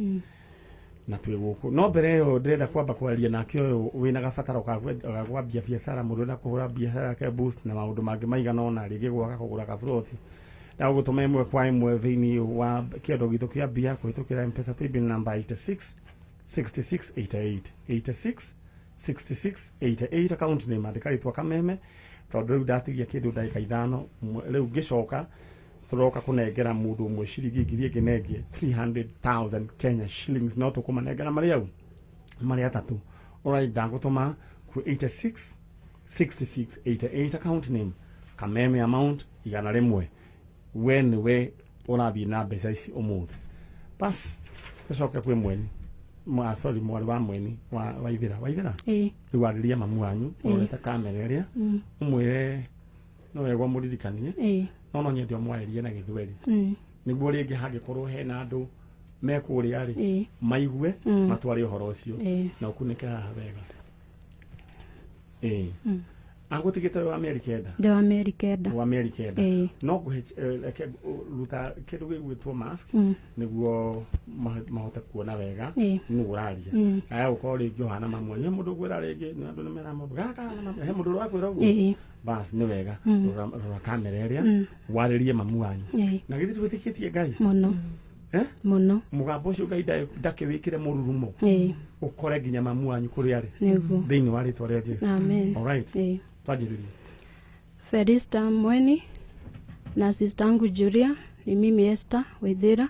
Na twĩ gũkũ no mbere ĩyo ndĩrenda kwamba kwaria nake ũyũ wĩna gabataro ga kwambia biacara, mũndũ ũrenda kũhũra biacara yake boost na maũndũ mangĩ maigana ũna, rĩngĩ gwaka kũgũra kaburoti na gũtũma ĩmwe kwa ĩmwe thĩinĩ wa kĩondo gitũ kĩa mbia kũhĩtũkĩra M-Pesa paybill number 86 66 88 86 66 88, account name andĩka rĩtwa Kameme, tondũ rĩu ndatigia kĩndũ ndagĩka 5, rĩu ngĩcoka tũroka kũnengera mũndũ ũmwe ciringi ngiri ĩngĩ na ĩngĩ 300,000 Kenya shillings, no tũkũmanengera marĩ au marĩ atatũ. Alright, ndagũtũma kwĩ 86 66 88, account name Kameme, amount 100. We nĩwe ũrathiĩ na mbeca ici ũmũthĩ. Bas tũcoke kwĩ mweni sorry, mwarĩ wa mweni wa Waithĩra. Waithĩra, Ĩĩ. rĩu arĩria mamu wanyu ũrorete kamera ĩrĩa, ũmwĩre no wega ũmũririkanie. Ĩĩ. No nyende ũmwarĩrie na Gĩthweri nĩguo rĩngĩ hangĩkorwo hena andũ me kũrĩa rĩ maigue matware ũhoro ũcio na ũkunĩke haha wega. Ĩĩ, agũtigĩte wa mĩeri 9. Ndĩ wa mĩeri 9. Wa mĩeri 9. Ĩĩ. No ngũhe reke ruta kĩndũ gĩgwĩtwo mask nĩguo mahote kuona wega nũ ũraria. Aya gũkorwo rĩngĩ ũhana mamu wanyu, he mũndũ ũkwĩra rĩngĩ nĩ andũ nĩ mera mũndũ gaka hana mamu, he mũndũ ũrakwĩra ũguo. Bas nĩ wega, rora kamera ĩrĩa warĩrie mamu wanyu. Na githĩ twĩtĩkĩtie Ngai? Mũno. Mũno. Mũgambo ũcio Ngai ndakĩwĩkĩre mũrurumo ũkore nginya mamu wanyu kũrĩa arĩ Nĩguo. thĩinĩ wa rĩtwa rĩa Jesu. Amen. All right. Twanjĩrĩrie. Felista Mweni na sister yangu Julia, ni mimi Esther Waithira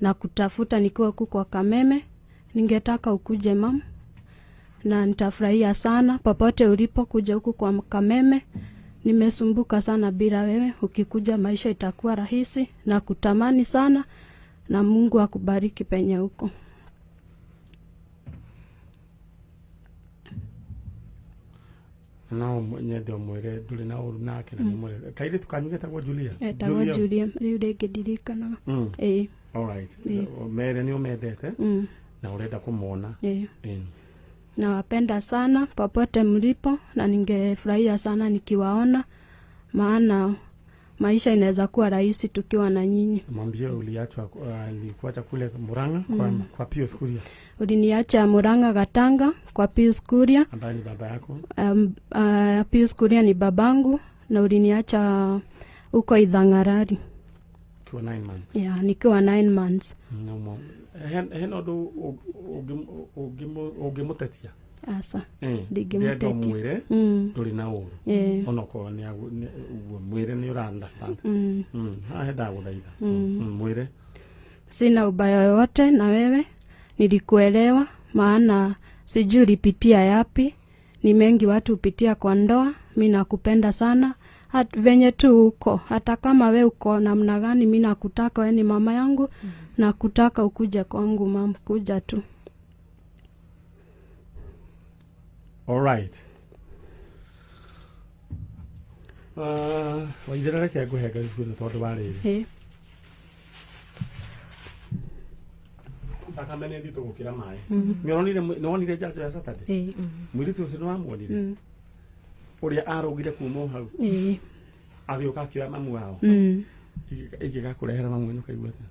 na kutafuta nikiwa huku kwa Kameme. Ningetaka ukuje mam, na nitafurahia sana popote ulipo kuja huku kwa Kameme. Nimesumbuka sana bila wewe, ukikuja maisha itakuwa rahisi na kutamani sana, na Mungu akubariki penye huko. No nyende ũmwĩre ndũrĩ na ũru nake na nĩ ũmwĩre kairĩtu kanyu getagwo Julia. Etagwo Julia, rĩu rĩngĩ ndirikanaga. Ĩĩ. All right. Mere nĩ ũmendete na ũrenda kũmona. Ĩĩ. Nawapenda sana popote mlipo, na ningefurahia sana nikiwaona, maana maisha inaweza kuwa rahisi tukiwa na nyinyi. Mwambie uliachwa, alikuacha kule Murang'a kwa Pius Kuria. Uliniacha Murang'a Gatanga kwa Pius Kuria, ambaye ni baba yako. Pius Kuria ni babangu, na uliniacha huko Ithang'arari ukiwa 9 months. Yeah, nikiwa 9 months. Hena ũndũ ũngĩmũtetia? Asa. Ndingĩmũtetia. Mwĩre ndũrĩ na ũru. Onokorwo nĩ ũguo mwĩre nĩ ũra understand. Haha ndagũthaitha. Mwĩre. Sina ubaya yoyote na wewe, nilikuelewa, maana sijui ulipitia yapi. Ni mengi watu hupitia kwa ndoa. Mi nakupenda sana venye tu uko, hata kama we uko namna gani, mi nakutaka, we ni mama yangu, nakutaka ukuje kwangu mam, kuja tu. All right. Waithĩra reke ngũhe ngarubu ĩno tondũ wa rĩrĩ. Thakame nĩ nditũ gũkĩra maĩ. Nĩwonire njanjo ya Saturday? Mũirĩtu ũcio nĩwamuonire? Ũrĩa arũgire kuma o hau. Agĩũka akĩoya mamu wao. Ingĩgakũrehera mamu wanyu ũkaigua atĩa?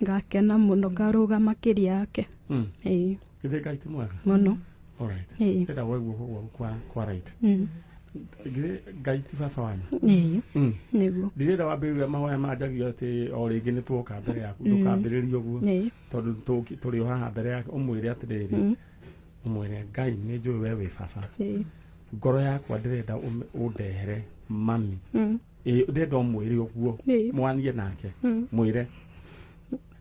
Ngakena mũno, ngarũga makĩria yake. Githĩ Ngai ti mwega? Mũno. All right. Ndĩrenda woe guoko gwaku kwa right. Githĩ Ngai ti baba wanyu? Nĩguo. Ndirenda wambĩrĩria mahoya manjagio atĩ o rĩngĩ nĩ tuoka mbere yaku, ndũkambĩrĩrie ũguo tondũ tũrĩ o haha mbere yake. Ũmwĩre atĩrĩrĩ, ũmwĩre Ngai nĩ njũĩ we wĩ baba, ngoro yakwa ndĩrenda ũndehere mami. Ndĩrenda ũmwĩre ũguo, mwanie nake, mwĩre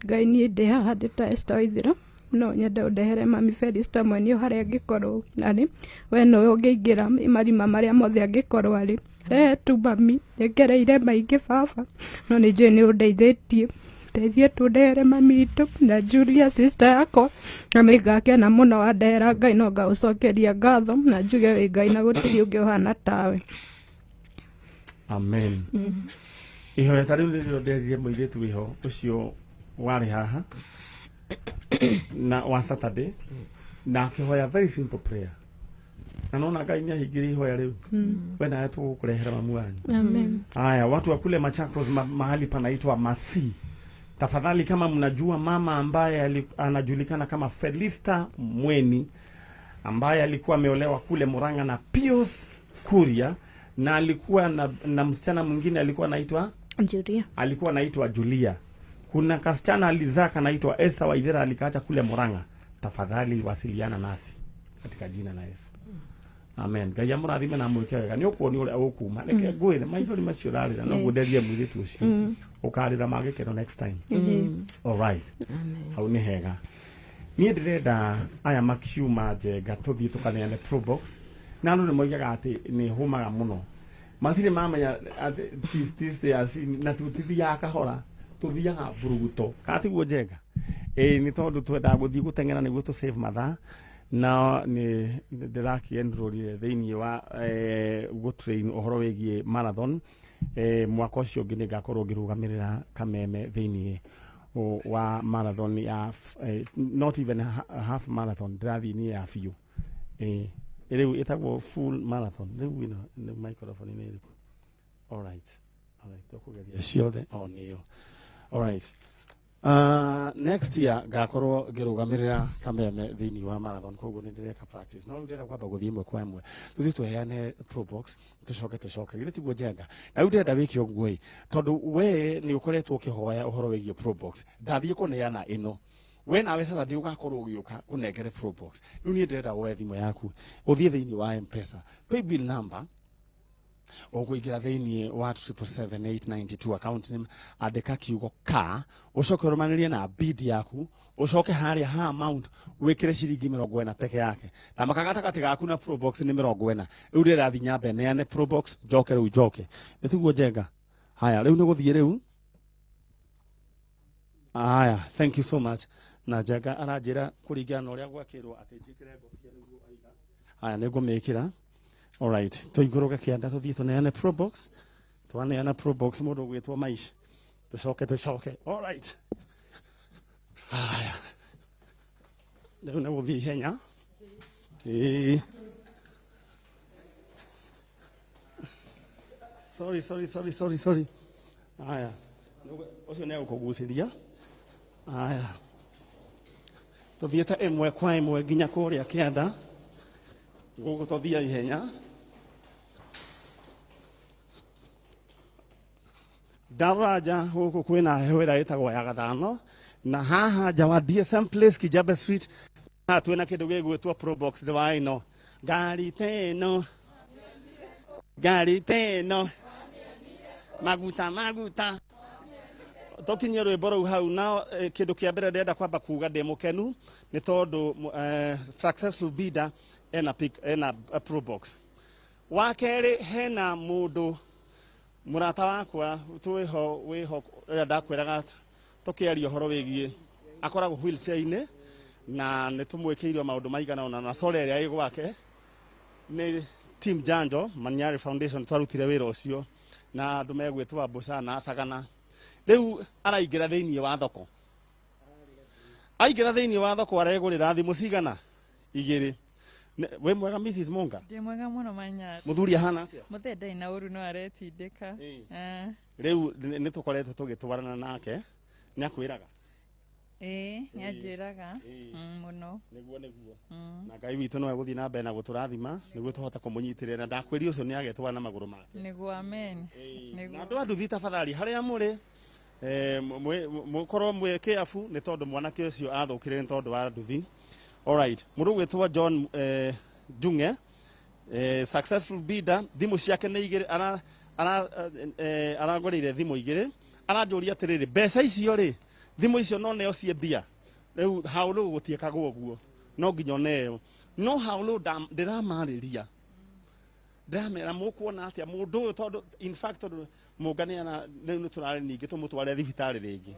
Ngai niĩ ndĩ haha ndĩ ta Esther Waithĩra, no nyende ũndehere mami Felista Mweni o harĩa angĩkorwo arĩ, we nĩwe ũngĩingĩra marima marĩa mothe angĩkorwo arĩ. Rehe tu mami, njegereire maingĩ baba, no nĩ njũĩ nĩ ũndeithĩtie. Ndeithie tu ndehere mami witũ na Julia sister yakwa, na nĩ ngakena mũno wandehera Ngai, no ngaũcokeria ngatho na njuge wĩ Ngai na gũtirĩ ũngĩ ũhana tawe. Amen. Ihoya ta rĩu rĩrĩa nderire mũirĩtu wĩho ũcio warĩ haha na wa Saturday, na akĩhoya very simple prayer. Na nona Ngai nĩ ahingĩrie ihoya rĩu. We nawe tũgũkũrehera mamu wanyu. Amen. Haya, watu wa kule Machakos mahali panaitwa Masi. Tafadhali kama mnajua mama ambaye anajulikana kama Felista Mweni, ambaye alikuwa ameolewa kule Murang'a na Pius Kuria, na alikuwa na msichana mwingine alikuwa anaitwa Julia. Alikuwa anaitwa Julia. Kuna kasichana alizaa kanaitwa Esther Waithera alikaacha kule Murang'a. Tafadhali wasiliana nasi katika jina la Yesu. Amen. Ngai amũrathime na amwĩke wega. Nĩ ũkuonio ũrĩa ũkuma. Reke ngwĩre maithori macio ũrarĩra no ngwenderie mũirĩtu ũcio. Ũkarĩra ma gĩkeno next time. All right. Hau nĩ hega. Niĩ ndĩrenda aya makiuma Njenga tũthiĩ tũkaneane Probox. Na andũ nĩ moigaga atĩ nĩ hũmaga mũno. Matirĩ mamenya atĩ na tũtithiaga kahora, tũthiaga mburuguto. Kana tiguo Njenga? Ĩĩ nĩ tondũ twendaga gũthiĩ gũteng'era nĩguo tũ save mathaa. Na nĩ ndĩrakĩenrolire thĩinĩ wa gũtrain ũhoro wĩgiĩ marathon. Mwaka ũcio ũngĩ nĩ ngakorwo ngĩrũgamĩrĩra Kameme thĩinĩ wa marathon ya not even half marathon, ndĩrathiĩ nĩ ya biũ. Rĩu ĩtagwo full marathon. Rĩu ĩno nĩ microphone nĩ ĩrĩkũ? All right. All right, tũkũgeria ciothe o nĩyo. All right. Next year ngakorwo ngĩrũgamĩrĩra Kameme thĩinĩ wa marathon, koguo nĩ ndĩreka practice. No rĩu ndĩrenda kwamba gũthiĩ ĩmwe kwa ĩmwe, tũthiĩ tũheane Probox, tũcoke githĩ tiguo Njenga? Na rĩu ndĩrenda wĩke ũguo ĩ, tondũ we nĩ ũkoretwo ũkĩhoya ũhoro wĩgiĩ Probox, ndathiĩ kũneana ĩno, we nawe sasa ndiũ ũgakorwo ũgĩũka ũnengere Probox. Rĩu niĩ ndĩrenda woe thimũ yaku ũthiĩ thĩinĩ wa M-Pesa, paybill number ũkũingĩra thĩinĩ wa 777892 account name, andĩka kiugo ka, ũcoke ũrũmanĩrie na bid yaku, ũcoke harĩa ha amount wĩkĩre ciringi 40 peke yake, na makagatagatĩ gaku na Probox nĩ 40. Rĩu ndĩrathiĩ nyambe neane Probox, njoke rĩu njoke. Nĩ tiguo Njenga? Haya, rĩu nĩ gũthiĩ rĩu. Haya, thank you so much. Na Njenga aranjĩra kũringana na ũrĩa gwakĩrwo atĩ njĩkĩre ngobia nĩguo aiga. Haya, nĩ ngũmĩkĩra. All right, tũikũrũke kĩanda tũthiĩ tũneane Probox. Twaneana Probox mũndũ ũgwĩtwo Maisha. Tũcoke. All right. Haya. Rĩu nĩ gũthiĩ ihenya. Ĩĩ. Sorry. Haya. Ũcio nĩ egũkũgucĩria. Haya. Tũthiĩte ĩmwe kwa ĩmwe nginya kũrĩa kĩanda. Gũkũ tũthiĩ ihenya. Ndarora nja gũkũ kwĩna heho ĩrĩa ĩtagwo ya gathano, na haha nja wa DSM Place Kijabe Street haha twĩna kĩndũ gĩgwĩtwo Probox ndĩwa ĩno. Ngari teno, ngari teno, maguta maguta. Tũkinyie rwĩmbo rũu hau. Na kĩndũ kĩa mbere ndĩrenda kwamba kuga ndĩ mũkenu nĩ tondũ successful bidder ena Probox. Wa kerĩ hena mũndũ mũrata wakwa twĩho wĩho ũrĩa ndakwĩraga tũkĩaria ũhoro wĩgiĩ akoragwo wheelchair-inĩ na nĩ tũmwĩkĩire maũndũ maigana ũna, na sore ĩrĩa ĩ gwake nĩ Team Janjo Manyari Foundation twarutire wĩra ũcio na andũ megwĩtwo Mbuca na Sagana. Rĩu araingĩra thĩinĩ wa thoko, aingĩra thĩinĩ wa thoko aregũrĩra thimũ cigana igĩrĩ. Wĩ mwega Mrs. Munga? Ndĩ mwega mũno Manyari. Mũthuri ahana atĩa? Mũthee ndarĩ na ũru no aretindĩka. Rĩu nĩ tũkoretwo tũgĩtwarana nake, nĩ akwĩraga? Ĩĩ, nĩ anjĩraga mũno. Nĩguo. Na Ngai witũ no egũthiĩ na mbere na gũtũrathima nĩguo tũhote kũmũnyitĩrĩra, na ndakwĩria ũcio nĩ agetwara na magũrũ make. Nĩguo, amen. Na andũ a nduthi tafadhali harĩa mũrĩ mũkorwo mwĩ careful nĩ tondũ mwanake ũcio athũkire nĩ tondũ wa nduthi. All right, mũndũ ũgwĩtwo John Junge, successful bidder, thimũ ciake nĩ igĩrĩ, aragũrĩire thimũ igĩrĩ. Aranjũria atĩrĩrĩ, mbeca icio rĩ, thimũ icio no neo ciĩ mbia. Rĩu haũlũ gũtiĩkagwo ũguo, no nginya oneo. No haũlũ ndĩramarĩria, ndĩramera mũkuona atĩa mũndũ ũyũ, tondũ in fact tondũ Mũnga rĩu nĩ tũrarĩ ningĩ tũmũtware thibitarĩ rĩngĩ.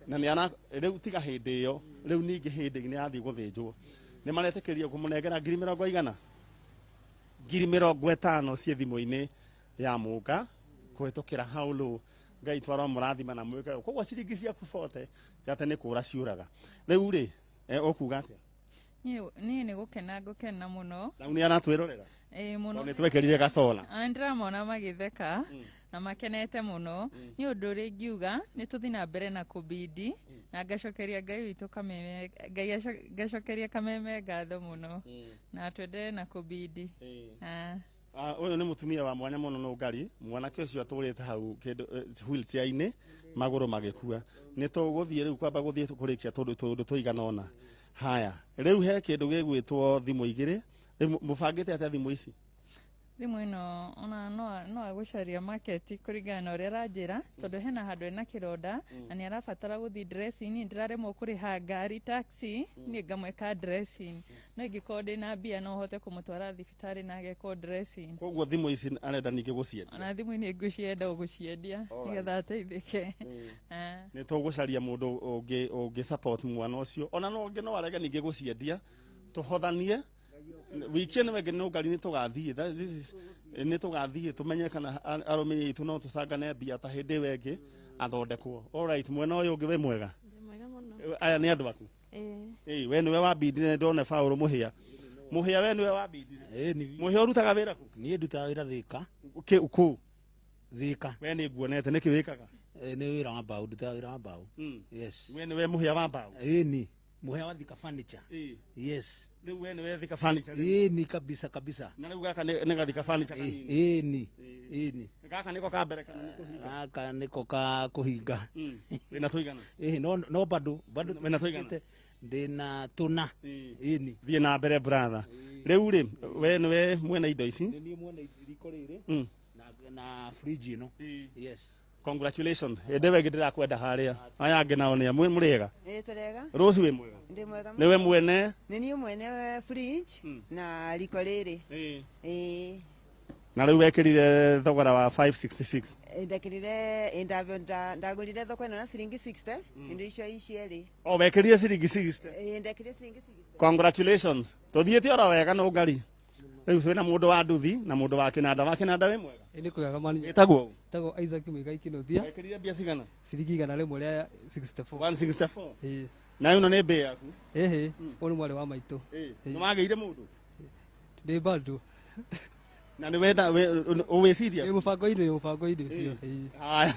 Na nĩ ara rĩu tiga hĩndĩ ĩyo, rĩu ningĩ hĩndĩ nĩ athiĩ gũthĩnjwo. Nĩ maretĩkĩrio kũmũnengera ngiri mĩrongo igana? Ngiri 50 ciĩ thimũ-inĩ ya Mũnga kũhĩtũkĩra haũlũ. Ngai twara mũrathima na mwĩke. Koguo ciringi ciaku 40 yate nĩ kũra ciũraga. Rĩu rĩ, ũkuga atĩa? Niĩ nĩ gũkena ngũkena mũno. Rĩu nĩ aratwĩrorera. Ĩĩ mũno. Tondũ nĩ twekĩrire gacola. Na nĩndĩramona magĩtheka na makenete mũno. Nĩ ũndũ ũrĩa ingiuga nĩ tũthiĩ na mbere na kũbidi na ngacokeria Ngai witũ kameme, Ngai ngacokeria kameme ngatho mũno na twendelee na kũbidi. Ah. Ah, ũyũ nĩ mũtumia wa mwanya mũno no ngari mwanake ũcio atũrĩte hau kĩndũ wheelchair-inĩ magũrũ magĩkua. Nĩ tũgũthiĩ rĩu kwamba gũthiĩ kũrĩkia tũndũ tũndũ tũigana ũna. Haya, rĩu he kĩndũ gĩgwĩtwo thimũ igĩrĩ. Rĩu mũbangĩte atĩa thimũ ici? Thimũ ĩno ona no agũcaria market kũringana na ũrĩa aranjĩra, tondũ hena handũ ena kĩronda na nĩ arabatara gũthiĩ dressing. Niĩ ndĩraremwo kũrĩha ngari taxi, niĩ ngamwĩka dressing. No ingĩkorwo ndĩna mbia no hote kũmũtwara thibitarĩ na agekwo dressing. Koguo thimũ ici arenda ningĩ gũciendia? Ona thimũ nĩ ngũcienda gũciendia nĩgetha ateithĩke. Nĩ tũgũcaria mũndũ ũngĩ support mwana ũcio. Ona no ũngĩ no arege ningĩ gũciendia, tũhothanie. Wiki ĩno ĩngĩ no ngari nĩ tũgathiĩ. This is, nĩ tũgathiĩ tũmenye kana arũmĩrĩri aitũ no tũcangane mbia ta hĩndĩ ĩyo ĩngĩ athondekwo. Alright, mwena ũyũ ũngĩ wĩ mwega? Ndĩ mwega mũno. Aya nĩ andũ aku? Ĩĩ. Ĩĩ, we nĩwe wambindire, ndona Paũlũ Mũhĩa. Mũhĩa, we nĩwe wambindire? Ĩĩ, nĩ Mũhĩa ũrutaga wĩra kũ? Niĩ ndutaga wĩra Thĩka. Kũ? Thĩka. We nĩ nguonete, nĩkĩ wĩkaga? Ĩĩ, nĩ wĩra wa mbaũ, ndutaga wĩra wa mbaũ. Yes. We nĩwe Mũhĩa wa mbaũ? Ĩĩ, ni. Mũhĩa wa Thika Furniture. Ĩĩ. Yes. Rĩu we nĩwe Thika Furniture? Ĩĩ, ni kabisa kabisa. Na rĩu gaka nĩ ga Thika Furniture kanini? Ĩĩ, ni. Ĩĩ, ni. Gaka nĩko ka mbere kana nĩ kũhinga? Gaka nĩko ka kũhinga. Wĩna tũigana? Ĩĩ, no bado, bado Wĩna tũigana? Ndĩna tũna. Ĩĩ, ni. Thiĩ na mbere brother. Rĩu rĩ, we nĩwe mwene indo ici? Nĩ niĩ mwene riko rĩrĩ na fridge ĩno. Yes. Congratulations. Hĩndĩ ĩyo ĩngĩ ndĩrakwenda harĩa. Aya angĩ nao nĩ amwe mũrĩega? Ĩĩ tũrĩega. Rose wĩ mwega? Ndĩ mwega mũno. Nĩwe mwene? Nĩ niĩ mwene fridge na riko rĩrĩ. Ĩĩ. Na rĩu wekĩrire thogora wa 566. Ndekĩrire, ndagũrire thoko ĩno na ciringi 60, indo icio cierĩ. O wekĩrire ciringi 60? Ĩĩ, ndekĩrire ciringi 60. Congratulations. Tũthiĩte oro wega no ngari. Rĩu twĩna mũndũ wa nduthi na mũndũ wa kĩnanda. Wa kĩnanda wĩ mwega? Ĩĩ, nĩ kwega mani. Wĩtagwo ũ? Wĩtagwo Isaac Muigai Kĩnuthia. Wekĩrire mbia cigana? Ciringi igana rĩmwe rĩa 64. 164? Ĩĩ. Na ĩno nĩ mbĩa yaku? Ĩhĩ, ũyũ nĩ mwarĩ wa maitũ. Ĩĩ. Nĩ wagĩire mũndũ? Ndĩ bado. Na nĩ wenda ũwĩciria? Ĩ, mũbango-inĩ, mũbango-inĩ ũcio. Ĩĩ. Haya.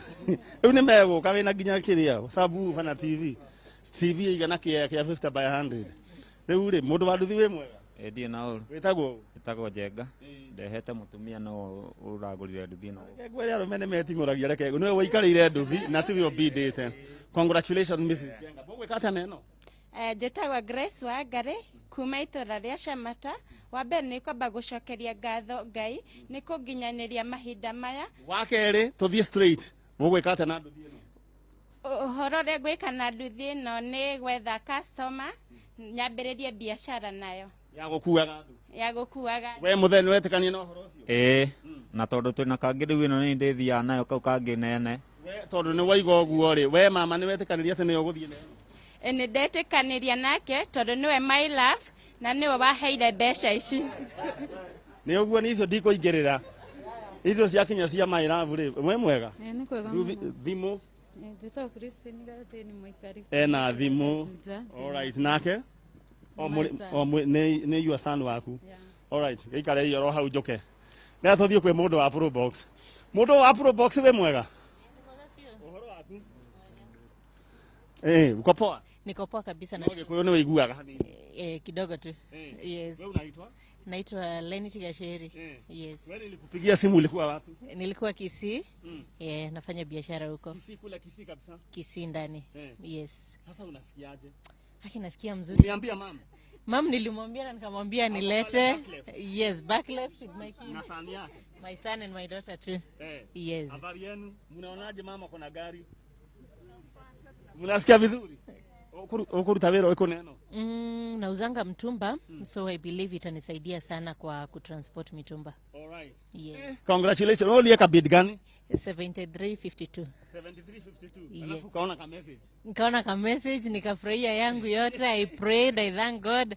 Rĩu nĩ megũka wĩna nginya kĩrĩa, subwoofer na TV. TV igana kĩa 50 by 100. Rĩu rĩ, mũndũ wa nduthi wĩ mwega? Ĩ, ndirĩ na ũru. Wĩtagwo ũ? Wĩtagwo Njenga. Ndehete mũtumia no ũragũrire nduthi ĩno. Reke ngwĩre arũme nĩ meting'ũragia, reke nĩwe wĩikarĩire nduthi na tiwe ũmbindĩte. Congratulations Mrs. Njenga. Mũgwĩka atĩa na ĩno? Njĩtagwo Grace Wangari kuma itũra rĩa Shamata. Wa mbere nĩ kwamba gũcokeria ngatho Ngai nĩ kũnginyanĩria mahinda maya. Wa kerĩ tũthiĩ straight. Mũgwĩka atĩa na nduthi ĩno? Ũhoro ũrĩa ngwĩka na nduthi ĩno nĩ gwetha customer nyambĩrĩrie biacara nayo. Ya gũkuaga andũ. Ya gũkuaga andũ. We mũthee nĩ wetĩkania na ũhoro ũcio? Ĩĩ, na tondũ twĩna kangĩ rĩu ĩno nĩ ndĩthiaga nayo kau kangĩ nene. We tondũ nĩ waiga ũguo rĩ, we mama nĩ wetĩkanĩria atĩ nĩyo ũgũthiĩ nayo? Ĩ, nĩ ndetĩkanĩria nake tondũ nĩwe my love na nĩwe waheire mbeca ici. Nĩ ũguo nĩ icio ndikũingĩrĩra. Icio ciakinya cia my love rĩ, we mwega? Ĩ, nĩ kwega Rĩu mũno. thimũ? Ĩ, njĩtagwo Christine Gathĩni Mũikari. Ena thimũ. Juja. Alright, nake? O My mũrĩ- son. o nĩ your son waku. Yeah. Alright, gĩikare oro hau njũke. Rĩrĩa tũthiĩ kwĩ mũndũ wa Probox. Mũndũ wa Probox wĩ mwega? Ũhoro waku? Uko poa? Niko poa kabisa na No Gĩkũyũ nĩ wĩiguaga hanini. Kidogo tu. Yes. Wewe unaitwa? Naitwa Lenity Gasheri. Yes. Wewe nilikupigia simu ulikuwa wapi? Nilikuwa Kisii. Nafanya biashara huko. Kisii kule Kisii kabisa. Kisii ndani. Yes. Sasa unasikiaje? Haki nasikia mzuri. Uliambia mama? Mam nilimwambia na nikamwambia Hapo nilete. pale back left. Yes, back left with my kids. Na sahani yake. My son and my daughter too. Yes. Habari yenu? Mnaonaje mama kuna gari? Mnasikia vizuri? Ukuruta wĩra ũrĩkũ neno? Nauzanga mtumba, so I believe itanisaidia sana kwa kutransport mitumba. Alright. Yes. Congratulations. Wewe uliweka bid gani? 7352. 7352. Yeah. Alafu ukaona ka message. Nikaona ka message nikafurahia yangu yote. I prayed, I thank God.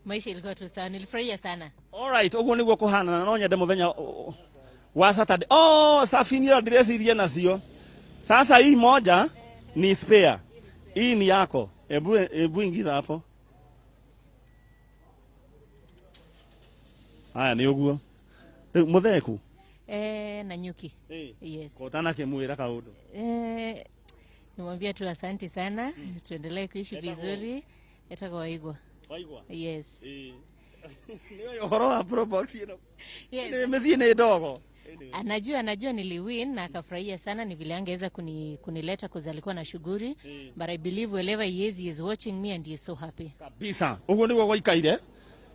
Maisha ilikuwa tu sawa, nilifurahia sana. Alright, ũguo nĩguo kũhana na no nyende mũthenya wa Saturday. Oh, safi ndio ndĩreciria nacio. Sasa hii moja ni spare. Hii ni yako. Ebu ingiza hapo. Aya, nĩ ũguo rĩu mũtheku. Eh, Nanyuki. Yes. Kotanakĩmwĩra kaũndũ? Eh, nimwambia tu asante sana, tuendelee kuishi vizuri. Etagwo Waigwa. Waigwa? Yes. Nĩ ũhoro wa Probox ĩno? Yes. Nĩ mĩthiĩ nĩ ndogo. Anajua niliwin na akafurahia sana. Ni vile angeweza kunileta cause alikuwa na shughuli, but I believe wherever he is watching me and he is so happy. Kabisa, ũguo nĩguo gwaikaire,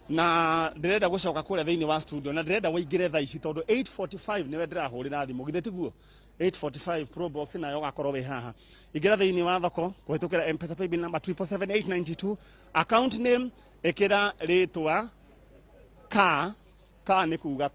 na ndĩrenda gũcoka kũrĩa thĩinĩ wa studio na ndĩrenda wĩingĩre thaa ici tondũ 8:45 nĩwe ndĩrahũrĩra thimũ, githĩ tiguo? 8:45 Probox nayo ũgakorwo wĩ haha. Ingĩra thĩinĩ wa thoko kũhĩtũkĩra Mpesa paybill number 777892, account name ĩkĩra rĩtwa ka ka nĩ kuga.